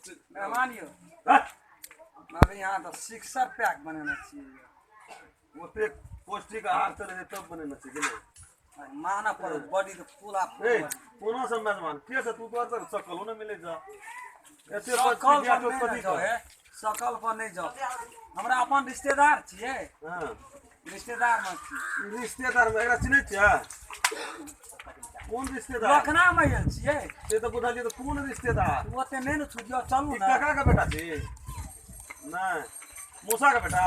मेहमान यौ। हँ? अभी यहाँ तऽ सिक्सर पैक बनेने छियै। ओतेक पौष्टिक आहार चलै छै तब बनेने छै कि नहि? मानऽ पड़त बॉडी तऽ पूरा। ए, कोनो सब मेजबान के छै? तू तोहर तऽ सकलो नहि मिलै छ। एते सकल पिठिया पर ठोक नहि कथी ने जाउ। कर? हे, सकल पर नहि जाउ, हमरा अपन रिश्तेदार छियै। हँ। रिश्तेदार मे छियै। ई रिश्तेदार मे एकरा चिन्है छियै? कोन रिश्तेदार? लखना मे आयल छियै। से तऽ बुझलियै, तऽ कोन रिश्तेदार? ओते नहि ने छुटियो, चलू ई ने। काका के बेटा छी? नहि, मौसा के बेटा।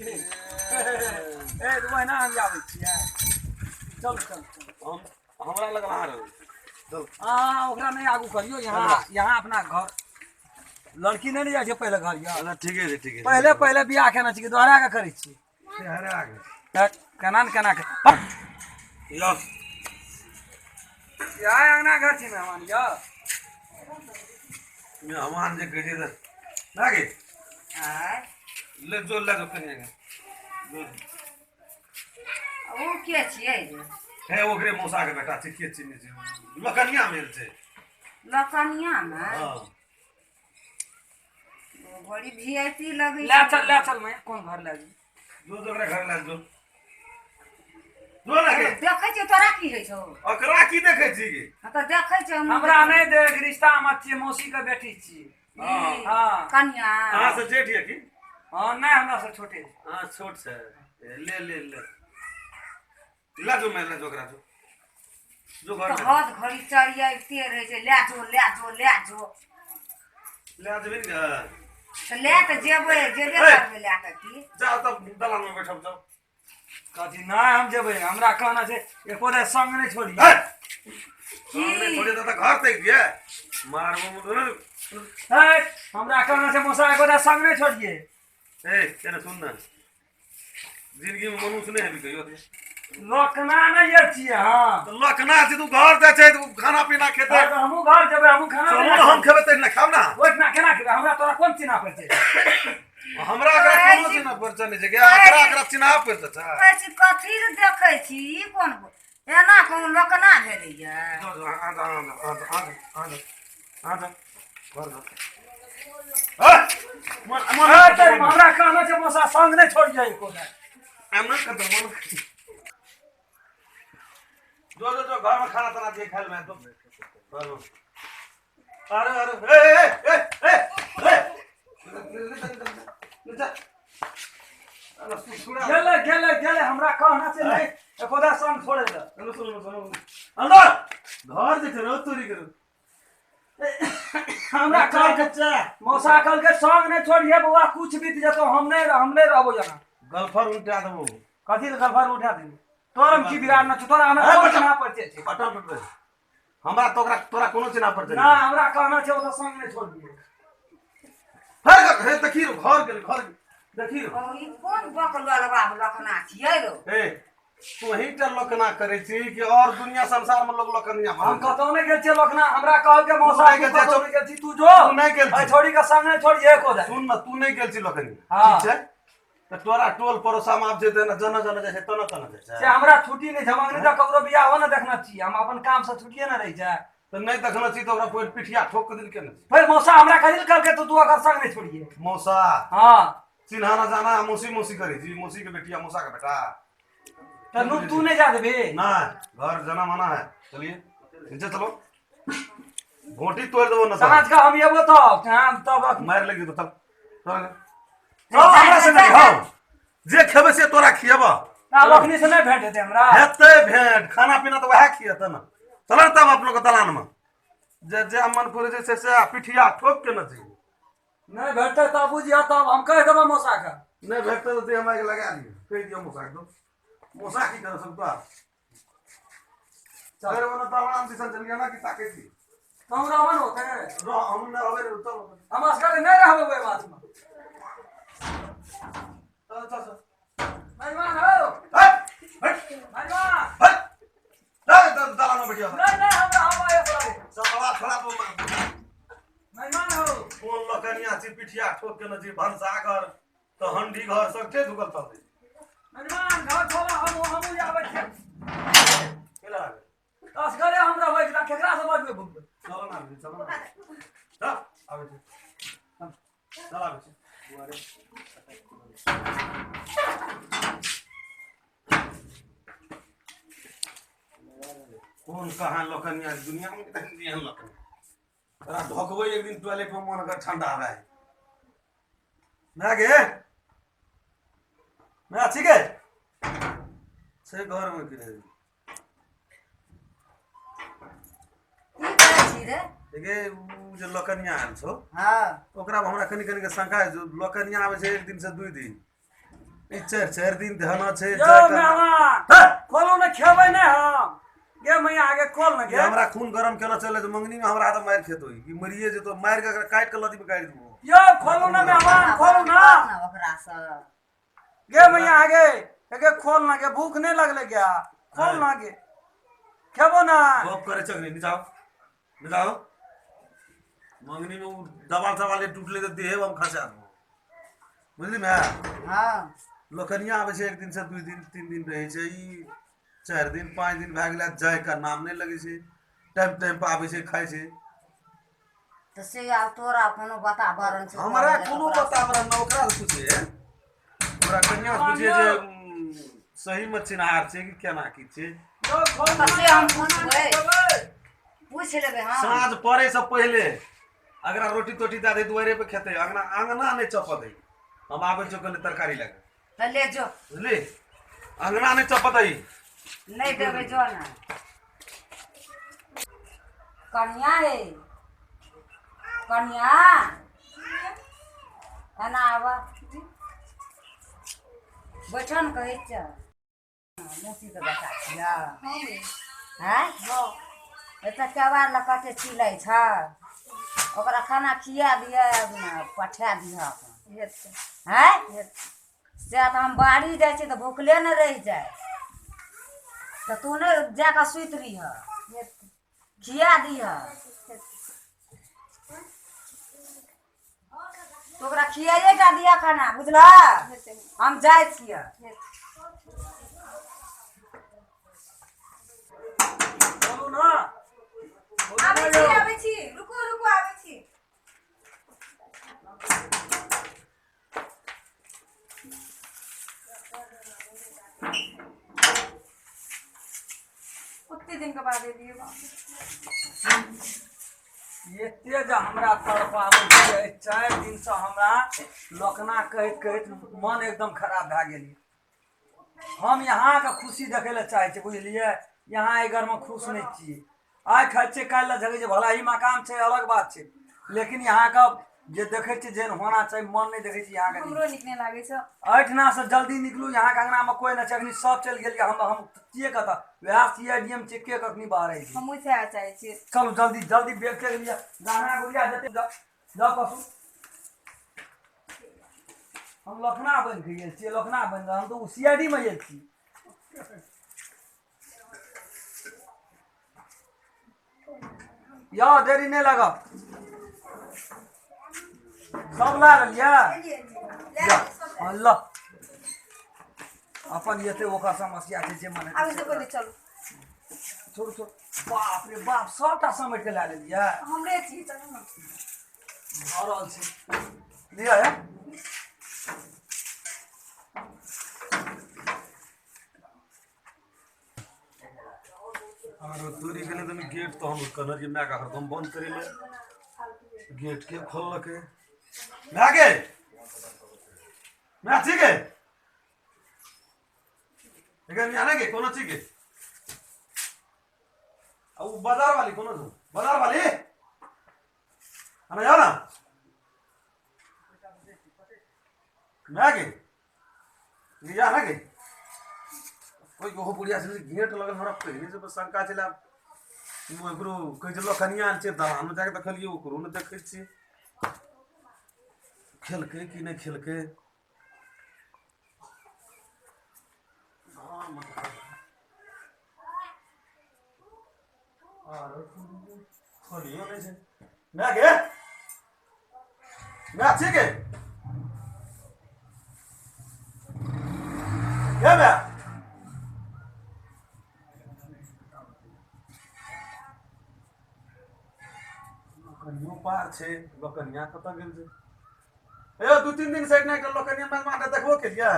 ए, तऽ ओहिना हम आबै छियै, चलू चलू चलू। हम हमरा लग अहाँ रहू, चल। अहाँ ओकरा नहि आगू करियौ। यहाँ यहाँ अपना घर लड़की नहि ने जाइ छै पहिले घर यऽ। अच्छा, ठीके छै, ठीके छै। पहिले पहिले बियाह केना छी कि दोहरा के करै छी? हरा के। तऽ केना ने केना के यौ। इएह अङ्गना घर छी मेहमान यौ। मेहमान जे कहै छै तऽ ना गे। आँय? ले जो, ले जो कनिया के जो। ओ के छियै रे? हे, ओकरे मौसा के बेटा छै। के चिन्है छै? लकनिया मेल छै। लकनियामे? हँ। बड़ी वी I P लगै। लए चल, लए चल। मैं कोन घर लए जी? जो जो, ओकरा घर लए जो, जो ना गे। देखै छियै, तोरा की होइ छौ? ओकरा की देखै छी गे? हँ, तऽ देखै छियै हम। हमरा नहि देख, रिश्ता मे छियै, मौसी के बेटी छियै। हँ। हँ। कनिया। अहाँ से जेठ यऽ की? हँ, नहि, हमरा से छोटे छै। अहाँ छोट छै। ए, ले ले ले, ले जो, मैं ले जो ओकरा, जो जो घर तऽ ले। हद घड़ी चढ़ियाइते रहै छै, लए जो, लए जो, लए जो। ले जेबही ने गे? तऽ लए तऽ जेबै, जेबे ए! करबै लए कऽ की। जाओ तब दलान में बैठब, जाओ। कथी? नहि, हम जेबै, हमरा कहना छै एको राति संग नहि छोड़ियै। हे! की? सामने थोड़े तऽ घर तक दिए मारबो मुदो। हे, हमरा कहना छै मौसा एको राति संग नहि छोड़ियै। ए, केने सुन ने, जिंदगी में मनुष्य नहीं हेबी कहियो। लोकना नहि आयल छियै। हँ। तऽ लखना छै, तू घर जाइ छै तऽ खाना पीना खेतै। तऽ हमहूँ घर जेबै, हमहूँ खाना चलू पीना ने, हम खेबै। खेबै तऽ ने खाउ ने। ओहिठिना केना खेबै? हमरा तोरा कोन चिन्हा पड़तै? हमरा एकरा कोनो चिन्ह परिचय नहि छै गे, एकरा एकरा चिन्हा परिचय छै। कहै छी कथी लए देखै छी? ई कोन एना कोन लोकना भेलैया? जाओ जाओ, आ जाओ, आ जाओ, आ जाओ, आ जाओ, आ जाओ, आ जाओ, घर जाओ। ए, मन मन। हे, तऽ हमरा कहना छै मौसा संग नहि छोड़ियै एको राति। आम नहि करतो मन। जो जो जो, घर में खाना ताना दिए खाए में तो घर में। अरे अरे, ए ए ए ए ए, गेलै गेलै गेलै, हमरा कहना छै नहि एको राति संग छोड़ै लए। सुनो सुनो सुनो, अंदर घर जे छै रोज चोरी करू। हमरा कहलकै मौसा, कहलकै संग नहि छोड़िहे बौआ, कुछ बीत जेतौ, हम नहि, हम नहि रहबो यहाँ। गलफर उल्टा देबो। कथी लए गलफर उठा देबी? तोर हम की बिगाड़ना छौ? तोरा हमरा ए, कोन बच्चा। चिन्हा परिचय छै? बटन टूटबै। हमरा तो ओकरा तोरा कोनो चिन्हा पड़तै? ना, हमरा कहना छै ओतऽ संग नहि छोड़िहे। हर हे, देखी रो, घर गेल, घर गेल, देखी रो। ओ, ई कोन बकलवा लकना छियै रौ? ए, तू ही टा लोकना करै छी कि और दुनिया संसार में लोग लोकनिया? हम कतौ नहि गेल छियै लोकना। हमरा कहलकै मौसा। तू नहि गेल तू कतौ छियै, नहि गेल छी, तू जो। तू नहि गेल छी। एहि छोड़ी के संग नहि छोड़िहे एको दाइ। सुन न, तू नहि गेल छी लोकनिया? हाँ। ठीक छै, तऽ तोरा टोल पड़ोसा में आब जेतै ने, जना जना जाइ छै तना तना जाइ से छै। हमरा छुट्टी नहि छै, हम अखनी तक ककरो बियाह हो ने देखना छी, हम अपन काम से छुट्टिए ने रहै छै। तऽ नहि देखने छी तऽ ओकरा कोइ पिठिया ठोक के देलकै ने? फेर मौसा हमरा कथी लए कहलकै तू ओकर संग नहि छोड़िहे? मौसा? हँ। चिन्हा जाना, मौसी मौसी करै छी, मौसी के बेटिया, मौसा के बेटा। तऽ नु तू नहि जा देबही? नहीं, घर जाना मना है। चलिए नीचे चलो, घोटी तोड़ देबो न। साँझ के हम एबो तब, हम तब मारि लगी तो। चल चल चल, हमरा संगे हौ, जे खेबै से तोरा खियेबऽ। आब अखनी से नहि भेंट हेतै हमरा? हेतै भेंट, खाना पीना तऽ वएह खियेतै ने। चल ने तब अपनो के दलान में जे जे मन पुरै छै से से पिठिया ठोक के न जइबो। नहि भेटतै तब बुझियऽ, तब हम कहि देबै मौसा के। नहि भेटतै तऽ देह मारि लगा दियौ, कहि दियौ मौसा के। दो मौसा की करे सब तो चल ओना दलान दिसन चल गया ना कि ताकै छी। तू रहबऽ ने ओतै? रह, हम नहि रहबै रे, चल। हम असगरे नहि रहबै ओहि बातमे। चल चल चल। मेहमान हो। हट हट। मेहमान। हट, चल दलान में बैठिया। नहि नहि, हम रहबै असगरे। चमड़ा थोड़ा तो। मेहमान हो। कोन लकनिया छी, पिठिया ठोक के न छी। भनसा घर तऽ हंडी घर सबके झुकल चलतै। मेहमान, घर छोड़ा, हम हमहूँ आबै छियै। केला लागल। असगरे हम रहबै, केकरा से बजबै भुकबै? चलो ना, चलो ना, चल। आबै छी, चल आबै छी। कोन कहाँ लोकनिया दुनिया में एहन लोकनिया तोरा ढोकबै एक दिन टॉयलेट में मन अगर ठंडा आबै मैं गे मैं अच्छी गे से घर में की रहे। की कहै छी रे? देखे, उ जे लोकनिया आयल छौ। हँ। ओकरा मे हमरा कनि कनि के शंका है, जो लोकनिया आबै छै एक दिन से 2 दिन, ई 4 4 दिन धना छै। यौ जाय के- मेहमान। हे! खोलू ने, खेबै ने हम गे मैया, आगे खोल ने ई गे। हमरा खून गरम केना चले, तऽ मंगनी में हमरा तऽ मारि खेतो, ई मरिए जेतो, मारि के एकरा काटि के लदी में गाड़ि देबो। यौ, खोलू ने मेहमान, खोलू ना। ने ओकरासँ। गे मैया, आगे गे, खोल ना गे, भूख नहीं लगले क्या? खोल ना गे, खेबो ना। गप करे चगनी, नहीं जाओ, नहीं जाओ। मंगनी में उ दबाल सवाल टूटले तऽ देहे हम खसा देबो, बुझली मैं? हँ। लोकनिया आबै छै एक दिन से 2 दिन 3 दिन रहै छै, ई 4 दिन 5 दिन भए गेलै, जाय के नाम नहि लगै छै। टाइम टाइम पर आबै छै, खाइ छै। तऽ से आब तोरा कोनो वातावरण छौ? हमरा कोनो वातावरण न, ओकरा से पूछिए, ओकरा कन्या से पूछिए जे सही में चिन्हार छै कि केना की छै। यौ, खोल ना। तऽ से हम खाना पूछबै। नहि खेबै। पूछि लेबै हम। साँझ पड़े से पहिले अगरा रोटी तोटी दए दे, दुआरे पे खेतै, अंगना अंगना नहि चपऽ दै। हम आबै छियौ कनि तरकारी लए कऽ। तऽ ले जो। बुझली, अंगना नहि चपऽ दै। नहि देबै, जो ने। कनिया हे, कनिया, एना आब, बैठन कहै छ। मौसीके बेटा छियै? आँय, एतऽ केबाड़ लऽ कते चिलै छ। ओकरा खाना खिया दिअ, पठा दिअ अपन। आँय, से तऽ हम बाड़ी जाइ छियै तऽ भुखले ने रहि जाय, तऽ तू नहि जा कऽ सुति रहिह, खिया दिह। तऽ ओकरा खियाइए टा दिअ खाना, बुझलह? हम जाइ छियै। खोलू ना, खोलू आबै ना। छी। यौ। आबै छी, रुकू रुकू, आबै छी। कते दिन के बाद एलियै बाप। एते जे हमरा तड़पाबै छै, एहि 4 दिनसँ हमरा लोकना कहैत कहैत मन एकदम खराब भए गेल। हम यहाँके खुशी देखै लए चाहै छी, बुझलियै? यहाँ एहि घरमे खुश नहि छियै। आइ खाइ छियै, काल्हि लए झगै छै। भला ही मकान छै, अलग बात छै, लेकिन यहाँके जे देखै छियै जेहन होना चाही, मन नहि देखै छी यहाँके। हमरो नीक नहि लागै छै। एहिठिनासँ जल्दी निकलू। यहाँके अङ्गनामे कोइ नहि छै, अखनी सब चलि गेल। हम छियै कतऽ? वएह सीआईडीएम छै के कखनी बाहर छै। हमहूँ सएह चाहै छियै। चलू जल्दी जल्दी, बेग तेग लिअ, गहना गुड़िया जते जाउ कसू। हम लखना बनि के गेल छियै, लखना बनि कऽ। हम तऽ ओ सीआईडी मे गेल छी। यौ, देरी नहि लागत। सब ला लेलियै? हँ, ल अपन एते ओकर समस्या छै जे मने। आबै से पहिले चलू। छोड़ू छोड़ू। बाप रे बाप, सबटा समेट के लए लेलियै? हमरे छी, चलू ने। भरल छै, लिअ हे। आरो तोरी गेलै तऽ गेट तऽ हम कहने रहियै मायके हरदम बंद करै ले, गेट के खोललकै? माय गे, माय, ठीक है एकर आने के कोनो चीज के आ उ बाजार वाली कोनो छौ? बाजार वाली आने जाओ ना। माय गे, लिया ना गे। ओहि ओहो बुढ़िया से गेट लगल, हमरा पहिने से बस शंका छलै। आब ओ एकरो कहै छै लखनिया आयल छै, दलानमे जाके देखलियै, ओकरो नहि देखै छियै। खेलकै कि नहि खेलकै? आरो खोलियो नहि छै। माय गे, माय, ठीक है गे माय? कहियो पार छै लोकनिया कतऽ गेल छै यौ 2-3 दिन से एकटा एकटा लोकनिया मेजबान के देखबो केलियै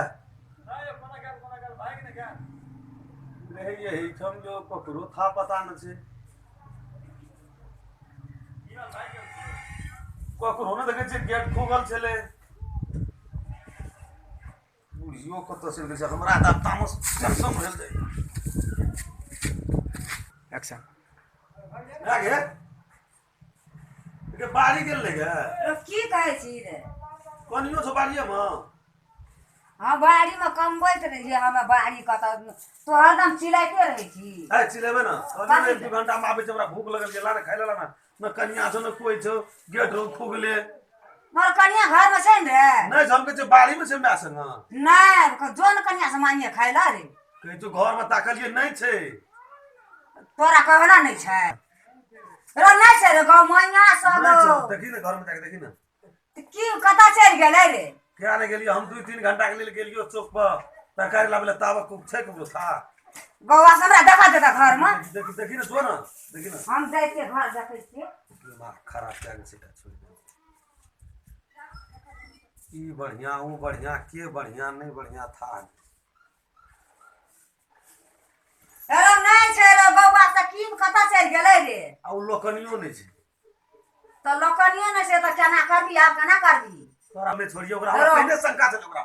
रहै यही ठाम जो ककरो था पता नहि छै ककरो नहि देखै छियै गेट खुगल छलै बुढ़ियो कतऽ चलि गेल छै हमरा तऽ आब तामस टेंशन भेल जाइए एक्शन भए गेल बाड़ी गेल रहे गे रे की कहै छी रे कनियो छौ बाड़िएमे हँ बाड़ीमे कमबैत रहियै हमे बाड़ी कतऽ तू हरदम चिल्लाइते रहै छी है चिलेबै ने कहलियै 1-2 घंटामे आबै छै हमरा भूख लगल गेला ने खाइ लेला ने न कनिया छौ न कोइ छौ गेट रौ खुगले मगर कनिया घरमे छै ने रे नहि छै हम कहै छियै बाड़ीमे छै माय संग नहि जो ने कनिया से मानिए खाइ लए रे कहै छौ घरमे ताकलियै नहि छै तोरा कहना नहि छै रे नहि छै रे गौ मैया सब नहि छौ देखी ने घरमे जाके देखी ने तऽ की कतऽ चलि गेलै रे किया नहि गेलियै हम 2-3 घंटा के लेल गेलियो चौक पर तरकारी लाबै लए ताबऽ खूब छै ककरो था गौआ से हमरा देखा देता घरमे देखी देखी ने जो ने देखी ने हम जाइ छियै घर देखै छियै दिमाग खराब कए कऽ सीधा छोड़ि दे ई बढ़िया ओ बढ़िया के बढ़िया नहि बढ़िया था अरे नहि छै रे बौआ से की कतऽ चलि गेलै रे आ ओ लोकनियो नहि छै तऽ लोकनियो नहि छै तऽ केना करबी आब केना करबी तोरा नहि छोड़ियो ओकरा हमरा पहिने शंका छलै ओकरा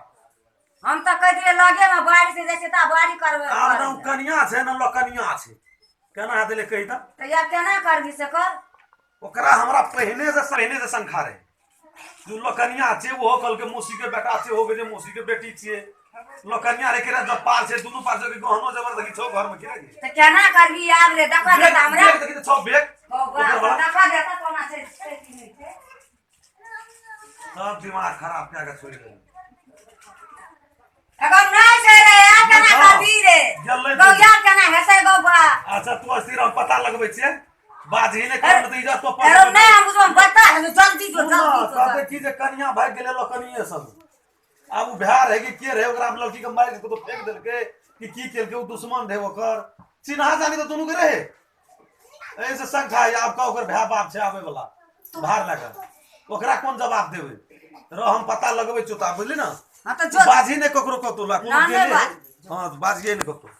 हम तऽ कहि दियै लगेमे बाड़ी से जाइ छै तऽ बाड़ी करबै आब ने ओ कनिया छै ने लोकनिया छै केना हेतै ले कही तऽ तऽ या केना करबी से कर ओकरा हमरा पहिने से शंका रहे जो लोकनिया छै ओहो कहलकै मौसी के बेटा छै हो गेलै मौसी के बेटी छियै लोकनिया रे केरा जब पार छै दुनू पार छै गहनो जबरदस्ती छौ घर में केरा तऽ केना करबी आब रे देखा देता हमरा बेग देखी तऽ छौ बेग ओकर बला देखा देता कोना छै छै कि नहि छै सब दिमाग खराब कए के छोड़ि देलक एगो नहि छै रे आ केना करबी रे गेलै गौ या केना हेतै गौ बा अच्छा तू अस्थिर हम पता लगबै छियै बाजही नहि करब तऽ इज्जत तो अरे नहि हम बुझबो बता जल्दी जो जल्दी जो कहते की जे कनिया भागि गेलै लोकनिये सब आब ओ भाय रहै कि के रहै ओकरा लड़की के मारि कऽ फेंक देलकै कि की केलकै ओ दुश्मन रहै ओकर चिन्हा जानी तऽ दुनू के रहै एहिसँ शंका है आब कह ओकर भाय बाप छै आबै वाला भार लए कऽ ओकरा कोन जवाब देबै रह हम पता लगबै छियौ तऽ बुझली ने हाँ तऽ जो बाजही नहि ककरो कतौ ला कोनो ना, नहि गेले बाजबै। हँ बाजिए नहि ककरो।